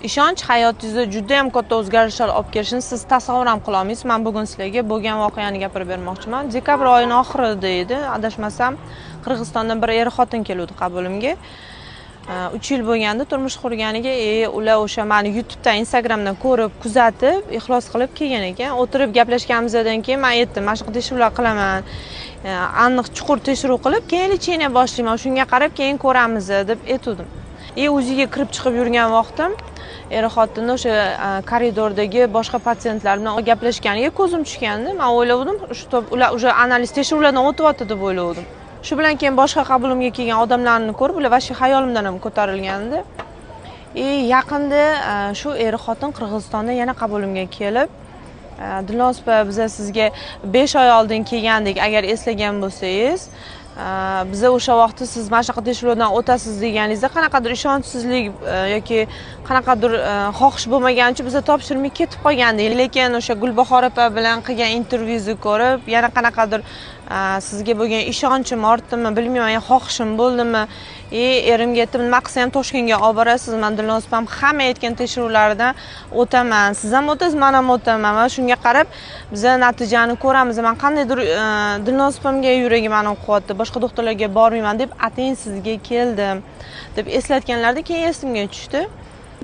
Ishonch hayotingizda juda ham katta o'zgarishlar olib kelishini siz tasavvur ham qila olmaysiz. Men bugun sizlarga bo'lgan voqeani gapirib bermoqchiman. Dekabr oyining oxirida edi, adashmasam, Qirg'izistondan bir er xotin keluvdi qabulimga. 3 yil bo'lganda turmush qurganiga, ular o'sha meni YouTube'dan, Instagramdan ko'rib, kuzatib, ixlos qilib kelgan ekan. O'tirib gaplashganimizdan keyin men aytdim, mana shunaqa tekshiruvlar qilaman. Aniq chuqur tekshiruv qilib, keyin lecheniya boshlayman, shunga qarab keyin ko'ramiz deb aytdim. O'ziga kirib chiqib yurgan vaqtim er xotinni o'sha koridordagi boshqa patsientlar bilan gaplashganiga ko'zim tushgandi. Men o'yladim, shu ular o'sha analiz tekshiruvlardan o'tyapti deb o'yladim. Shu bilan keyin boshqa qabulimga kelgan odamlarni ko'rib, ular vashi xayolimdan ham ko'tarilgandi. Yaqinda shu er xotin Qirg'izistonda yana qabulimga kelib, Dilnoz opa, biz sizga 5 oy oldin kelgandik, agar eslagan bo'lsangiz, biza o'sha vaqtda siz mana shunaqa tekshiruvdan o'tasiz deganingizda qanaqadir ishonchsizlik yoki qanaqadir xohish bo'lmagani uchun biza topshirmay ketib qolgandik. Lekin o'sha Gulbahor opa bilan qilgan intervyuzni ko'rib, yana qanaqadir sizga bo'lgan ishonchim ortdimi, bilmayman, xohishim bo'ldimi? Erimga aytdim, nima qilsa ham Toshkentga olib borasiz, men Dilnoz opam hamma aytgan tekshiruvlardan o'taman, siz ham o'tasiz, men ham o'taman va shunga qarab biza natijani ko'ramiz. Men qandaydir Dilnoz opamga yuragim aniq quvvatdi, boshqa doktorlarga bormayman deb atayin sizga keldim deb eslatganlarda keyin esimga tushdi.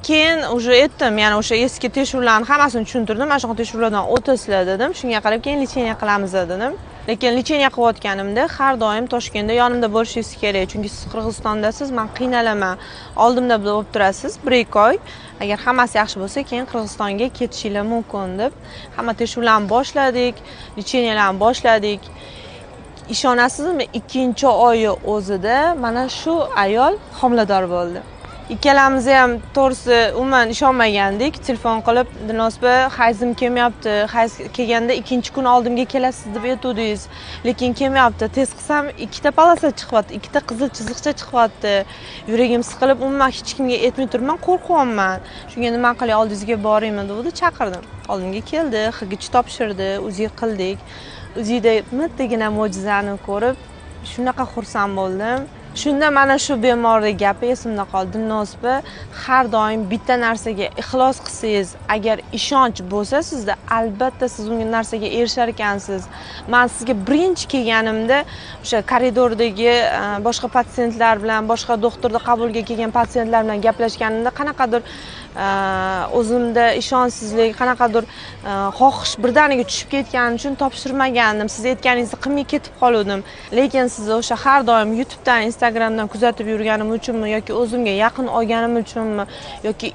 Keyin уже aytdim, ya'ni o'sha eski tekshiruvlarni hammasini tushuntirdim, mana shunaqa tekshiruvlardan o'tasizlar dedim, shunga qarab keyin lecheniya qilamiz dedim. Lekin lecheniya qilayotganimda har doim Toshkentda yonimda bo'lishingiz kerak, chunki siz Qirg'izistondasiz, men qiynalaman, oldimda bo'lib turasiz 1-2 oy. Agar hammasi yaxshi bo'lsa, keyin Qirg'izistonga ketishinglar mumkin deb hamma tekshiruvlarni boshladik, lecheniyalarni boshladik. Ishonasizmi, 2-oyi o'zida mana shu ayol homilador bo'ldi. Ikkalamiz ham to'g'risi umuman ishonmagandik. Telefon qilib, Dilnoz opa, hayzim kelmayapti, hayz kelganda 2-kun oldimga kelasiz deb aytuvdingiz, lekin kelmayapti. Tez qilsam 2ta polasa chiqyapti, 2ta qizil chiziqcha chiqyapti. Yuragim siqilib, umuman hech kimga aytmay turibman, qo'rqyapman. Shunga nima qilay, oldingizga boraymi deb chaqirdim. Oldimga keldi, xigich topshirdi, UZI qildik. UZIda mittagina mo'jizani ko'rib, shunaqa xursand bo'ldim. Shunda mana shu bemorning gapi esimda qoldi. Dilnoz opa, har doim bitta narsaga ixlos qilsangiz, agar ishonch bo'lsa sizda, albatta siz unga narsaga erishar ekansiz. Men sizga birinchi kelganimda o'sha koridordagi boshqa patsientlar bilan, boshqa doktorda qabulga kelgan patsientlar bilan gaplashganimda qanaqadir o'zimda ishonchsizlik, qanaqadir xohish birdaniga tushib ketgani uchun topshirmagandim. Siz aytganingizni qilmay ketib qoluvdim. Lekin sizni o'sha har doim YouTube'dan, Instagramdan kuzatib yurganim uchunmi yoki o'zimga yaqin olganim uchunmi yoki